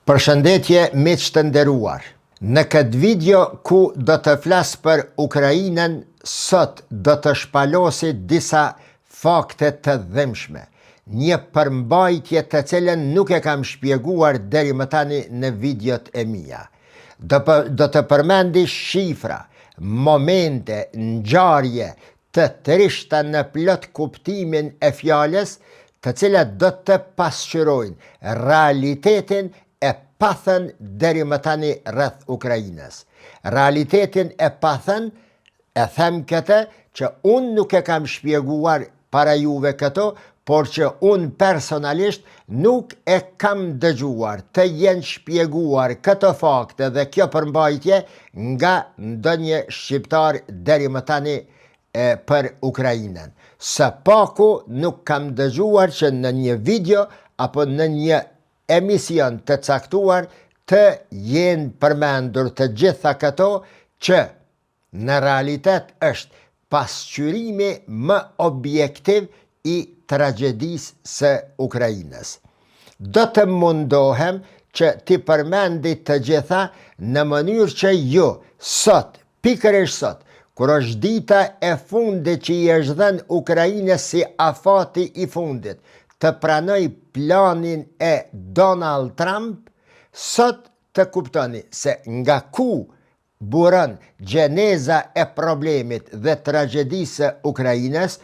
Përshëndetje miq të nderuar. Në këtë video ku do të flas për Ukrainën, sot do të shpalosi disa fakte të dhimbshme, një përmbajtje të cilën nuk e kam shpjeguar deri më tani në videot e mia. Do, do të përmendi shifra, momente, ngjarje të trishta në plot kuptimin e fjalës, të cilat do të pasqyrojnë realitetin e pathënë deri më tani rreth Ukrainës. Realitetin e pathënë e them këtë që unë nuk e kam shpjeguar para juve këto, por që unë personalisht nuk e kam dëgjuar të jenë shpjeguar këto fakte dhe kjo përmbajtje nga ndonjë shqiptar deri më tani e për Ukrainën. Së paku nuk kam dëgjuar që në një video apo në një emision të caktuar të jenë përmendur të gjitha këto që në realitet është pasqyrimi më objektiv i tragjedisë së Ukrainës. Do të mundohem që t'i përmendi të gjitha në mënyrë që ju sot, pikërisht sot, kur është dita e fundit që i është dhënë Ukrainës si afati i fundit, të pranoj planin e Donald Trump, sot të kuptoni se nga ku buron gjeneza e problemit dhe tragjedisë së Ukrainës,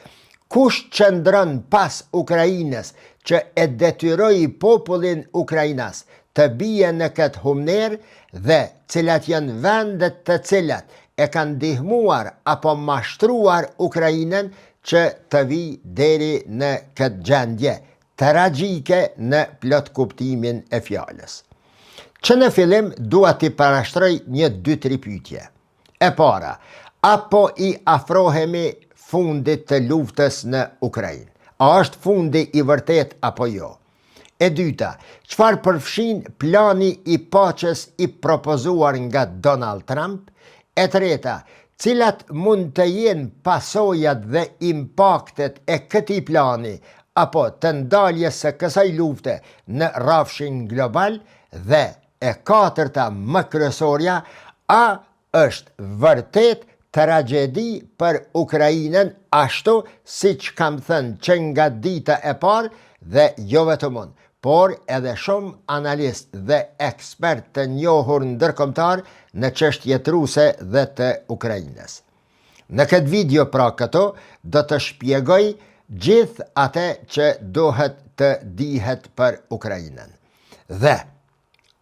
kush qëndron pas Ukrainës që e detyroi popullin ukrainas të bie në këtë humnerë dhe cilat janë vendet të cilat e kanë ndihmuar apo mashtruar Ukrainën që të vijë deri në këtë gjendje tragjike në plot kuptimin e fjalës. Që në fillim dua t'i parashtroj një dy tri pyetje. E para, a po i afrohemi fundit të luftës në Ukrainë? A është fundi i vërtetë apo jo? E dyta, çfarë përfshin plani i paqes i propozuar nga Donald Trump? E treta, cilat mund të jenë pasojat dhe impaktet e këtij plani apo të ndaljes së kësaj lufte në rrafshin global dhe e katërta më kryesorja, a është vërtet tragjedi për Ukrainën ashtu siç kam thënë që nga dita e parë dhe jo vetëm unë, por edhe shumë analistë dhe ekspertë të njohur ndërkombëtar në çështjet ruse dhe të Ukrainës. Në këtë video pra këtu do të shpjegoj gjithë atë që duhet të dihet për Ukrainën. Dhe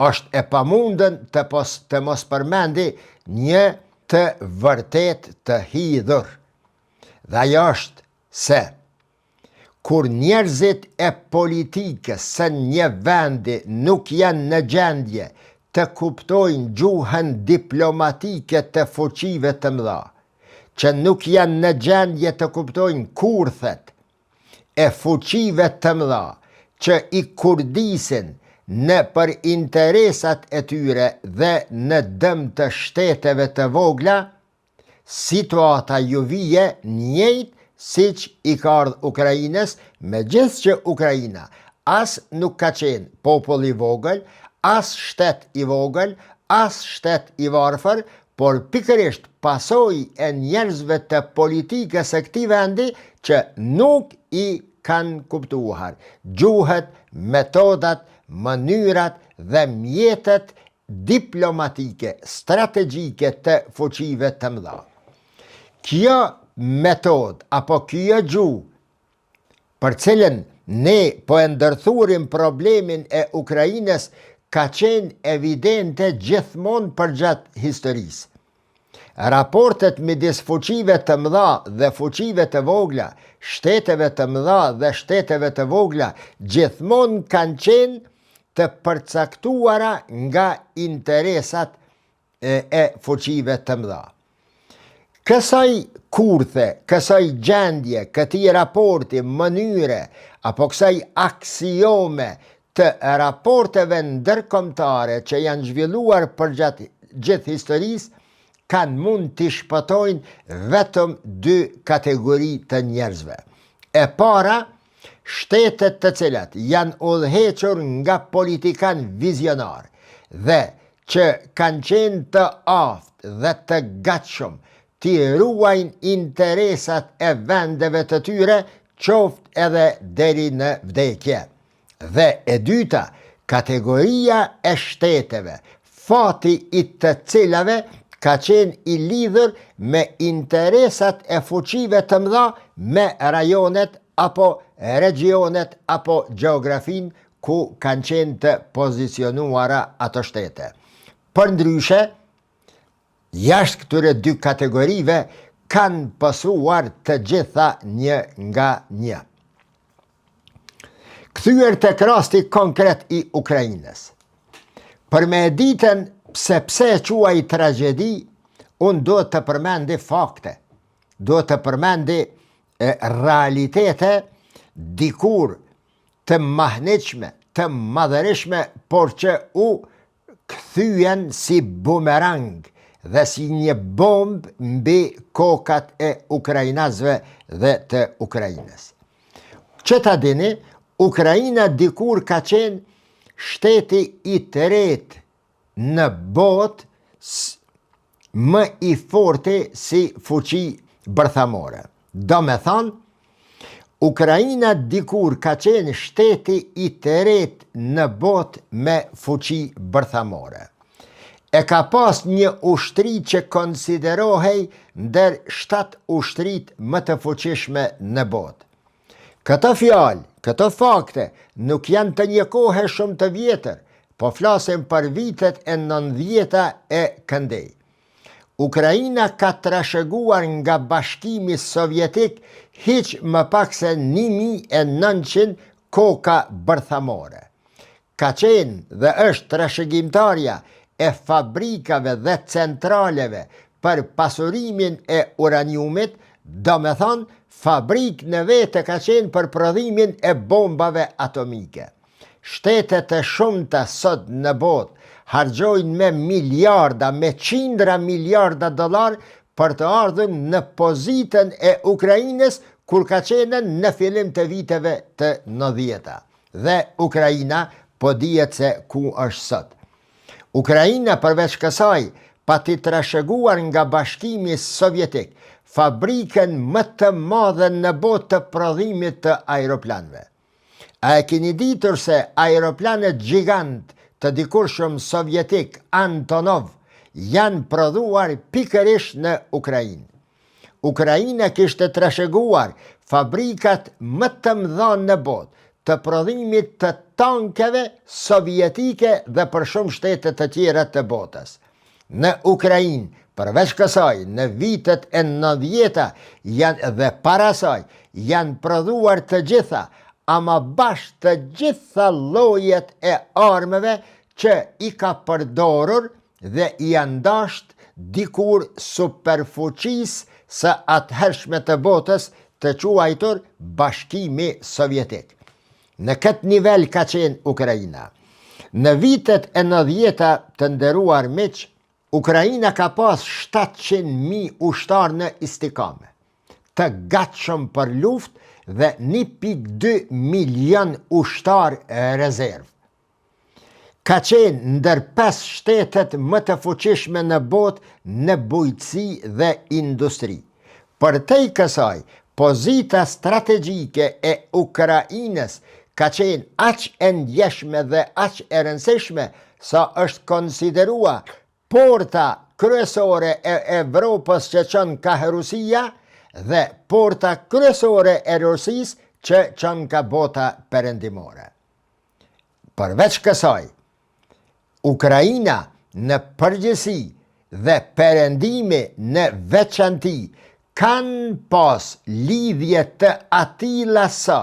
është e pamundën të, pos, të mos përmendi një të vërtetë të hidhur. Dhe ajo është se Kur njerëzit e politikës së një vendi nuk janë në gjendje të kuptojnë gjuhën diplomatike të fuqive të mëdha, që nuk janë në gjendje të kuptojnë kurthet e fuqive të mëdha që i kurdisin në për interesat e tyre dhe në dëm të shteteve të vogla, Situata ju vije njëjtë siç i ka ardhë Ukrainës, megjithë që Ukraina as nuk ka qenë popull i vogël, as shtet i vogël, as shtet i varfër, por pikërisht pasojë e njerëzve të politikës së këtij vendi që nuk i kanë kuptuar gjuhët, metodat, mënyrat dhe mjetet diplomatike, strategjike të fuqive të mëdha. Kjo metodë apo kjo gjuhë për cilën ne po e ndërthurim problemin e Ukrainës ka qenë evidente gjithmonë përgjatë historisë. Raportet midis fuqive të mëdha dhe fuqive të vogla, shteteve të mëdha dhe shteteve të vogla, gjithmonë kanë qenë të përcaktuara nga interesat e, e fuqive të mëdha. Kësaj kurthe, kësaj gjendje, këtij raporti, mënyre, apo kësaj aksiome të raporteve ndërkombëtare që janë zhvilluar përgjatë gjithë historisë, kanë mund t'i shpëtojnë vetëm dy kategori të njerëzve. E para, Shtetet të cilat janë udhëhequr nga politikanë vizionarë dhe që kanë qenë të aftë dhe të gatshëm t'i ruajnë interesat e vendeve të tyre qoftë edhe deri në vdekje. Dhe e dyta, kategoria e shteteve, fati i të cilave ka qenë i lidhur me interesat e fuqive të mëdha me rajonet apo regjionet apo gjeografinë ku kanë qenë të pozicionuara ato shtete. Përndryshe, jashtë këtyre dy kategorive kanë pësuar të gjitha një nga një. Kthyer tek rasti konkret i Ukrainës. Për me e ditën pse pse e quaj tragjedi, unë duhet të përmendi fakte, duhet të përmendi realitete dikur të mahnitshme, të madhërishme, por që u kthyen si bumerang dhe si një bombë mbi kokat e ukrainasve dhe të Ukrainës. Që ta dini, Ukraina dikur ka qenë shteti i tretë në botë më i forti si fuqi bërthamore. Domethanë, Ukraina dikur ka qenë shteti i tretë në botë me fuqi bërthamore. E ka pas një ushtri që konsiderohej ndër 7 ushtritë më të fuqishme në botë. Këto fjalë, këto fakte nuk janë të një kohe shumë të vjetër, po flasim për vitet e nëntëdhjeta e këndej. Ukraina ka trashëguar nga Bashkimi Sovjetik hiç më pak se 1900 koka bërthamore. Ka qenë dhe është trashëgimtarja e fabrikave dhe centraleve për pasurimin e uraniumit, domethonë fabrikë në vete ka qenë për prodhimin e bombave atomike. Shtete të shumta sot në botë harxhojnë me miliarda, me qindra miliarda dollarë për të ardhur në pozitën e Ukrainës kur ka qenë në fillim të viteve të nëntëdhjeta. Dhe Ukraina po dihet se ku është sot. Ukraina përveç kësaj pati trashëguar nga Bashkimi Sovjetik fabrikën më të madhe në botë të prodhimit të aeroplanëve. A e keni ditur se aeroplanët gjigant të dikurshëm sovjetik Antonov janë prodhuar pikërisht në Ukrainë? Ukraina kishte trashëguar fabrikat më të mëdha në botë të prodhimit të tankeve sovjetike dhe për shumë shtete të tjera të botës. Në Ukrainë, përveç kësaj, në vitet e nëntëdhjeta janë dhe para saj, janë prodhuar të gjitha, ama bash të gjitha llojet e armëve që i ka përdorur dhe i janë dashtë dikur superfuqisë së atëhershme të botës të quajtur Bashkimi Sovjetik. Në këtë nivel ka qenë Ukraina. Në vitet e nëntëdhjeta të nderuar miq, Ukraina ka pas 700.000 ushtarë në istikame, të gatshëm për luftë dhe 1.2 milion ushtarë rezervë. Ka qenë ndër pesë shtetet më të fuqishme në botë në bujqësi dhe industri. Përtej kësaj, pozita strategjike e Ukrainës ka qenë aq e ndjeshme dhe aq e rëndësishme sa është konsiderua porta kryesore e Evropës që çon kah Rusia dhe porta kryesore e Rusisë që çon ka bota perëndimore. Përveç kësaj, Ukraina në përgjithësi dhe Perëndimi në veçanti kanë pas lidhje të atilla sa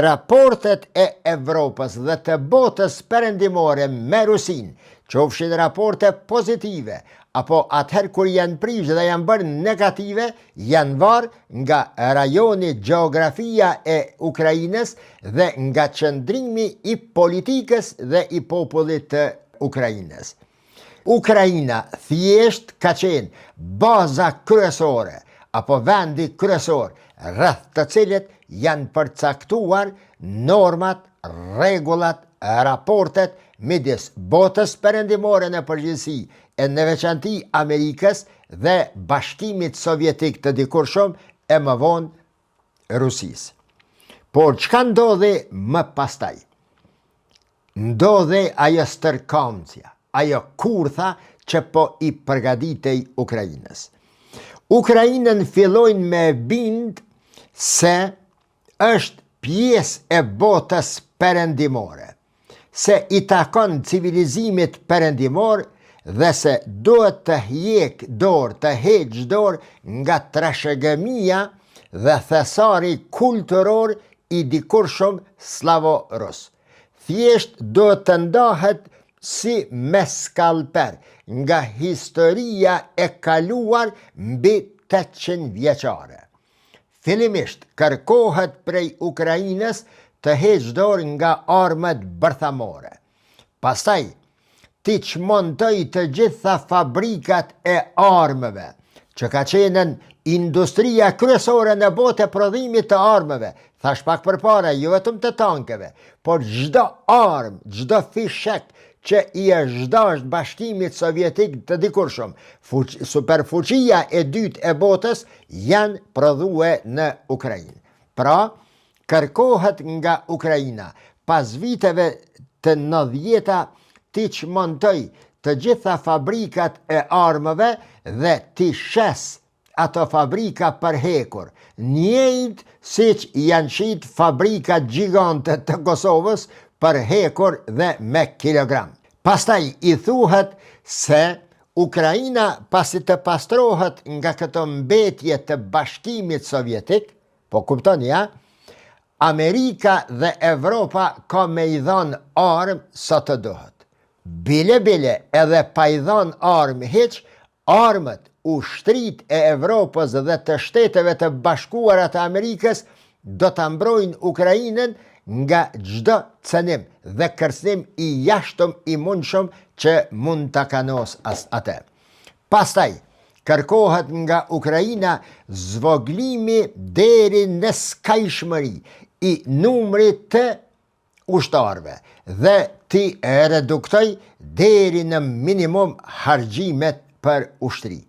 raportet e Evropës dhe të botës perëndimore me Rusinë, qofshin raporte pozitive apo atëherë kur janë prishë dhe janë bërë negative, janë varë nga rajoni gjeografia e Ukrainës dhe nga qëndrimi i politikës dhe i popullit të Ukrainës. Ukraina thjesht ka qenë baza kryesore apo vendi kryesor rreth të cilit janë përcaktuar normat, rregullat, raportet midis botës perëndimore në përgjithësi e në veçanti Amerikës dhe Bashkimit Sovjetik të dikurshëm e më vonë Rusisë. Por çka ndodhi më pastaj? Ndodhi ajo stërkamcja, ajo kurtha që po i përgatitej Ukrainës. Ukrainën fillojnë me bind se është pjesë e botës perëndimore, se i takon civilizimit perëndimor dhe se duhet të hjek dorë, të heq dorë nga trashëgimia dhe thesari kulturor i dikurshëm sllavo-rus. Thjesht duhet të ndahet si me skalper nga historia e kaluar mbi 800 vjeçare. Fillimisht kërkohet prej Ukrainës të heqë dorë nga armët bërthamore. Pastaj, t'i çmontojë të gjitha fabrikat e armëve, që ka qenë industria kryesore në botë e prodhimit të armëve, thashë pak përpara, jo vetëm të tankeve, por çdo armë, çdo fishek që i është dashtë Bashkimit Sovjetik të dikurshëm, superfuqia e dytë e botës, janë prodhue në Ukrainë. Pra, Kërkohet nga Ukraina, pas viteve të nëntëdhjeta t'i çmontojë të gjitha fabrikat e armëve dhe t'i shesë ato fabrika për hekur, njëjtë siç janë shit fabrikat gjigante të Kosovës për hekur dhe me kilogram. Pastaj i thuhet se Ukraina pasi të pastrohet nga këto mbetje të Bashkimit Sovjetik, Po kuptoni, ja? Amerika dhe Evropa ka me i dhanë armë sa të duhet. Bile bile edhe pa i dhanë armë hiç, armët, ushtritë e Evropës dhe të Shteteve të Bashkuara të Amerikës do ta mbrojnë Ukrainën nga çdo cënim dhe kërcënim i jashtëm i mundshëm që mund ta kanosë atë. Pastaj, kërkohet nga Ukraina zvoglimi deri në skajshmëri i numrit të ushtarëve dhe t'i reduktojë deri në minimum harxhimet për ushtri.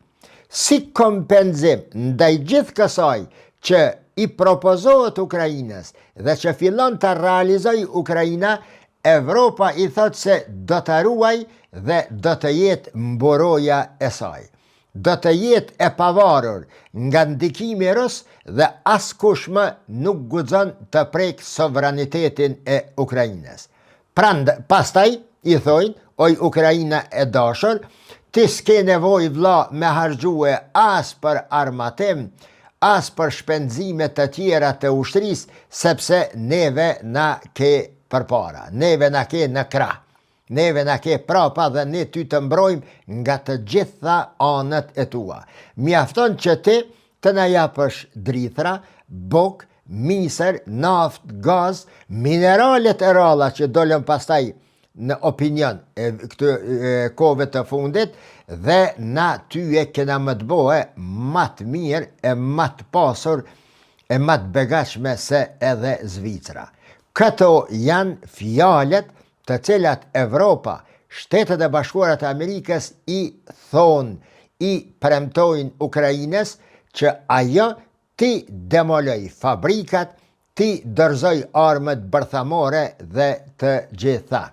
Si kompenzim ndaj gjithë kësaj që i propozohet Ukrainës dhe që fillon ta realizojë Ukraina, Evropa i thotë se do ta ruajë dhe do të jetë mburoja e saj. Do të jetë e pavarur nga ndikimi rus dhe askush më nuk guxon të prekë sovranitetin e Ukrainës. Prand, pastaj i thojnë, oj Ukraina e dashur, ti s'ke nevojë vlla me harxhue as për armatim, as për shpenzime të tjera të ushtrisë, sepse neve na ke përpara, neve na ke në krah, neve na ke prapa dhe ne ty të mbrojmë nga të gjitha anët e tua. Mjafton që ti të na japësh drithra, bukë, misër, naftë, gaz, mineralet e rralla që dolën pastaj në opinion e këto e, kohëve të fundit dhe na ty e kena me të bo ma të mirë e ma të pasur e ma të begatshme se edhe Zvicra. Këto janë fjalët të cilat Evropa, Shtetet e Bashkuara të Amerikës i thonë, i premtojnë Ukrainës që ajo t'i demolojë fabrikat, t'i dorëzojë armët bërthamore dhe të gjitha.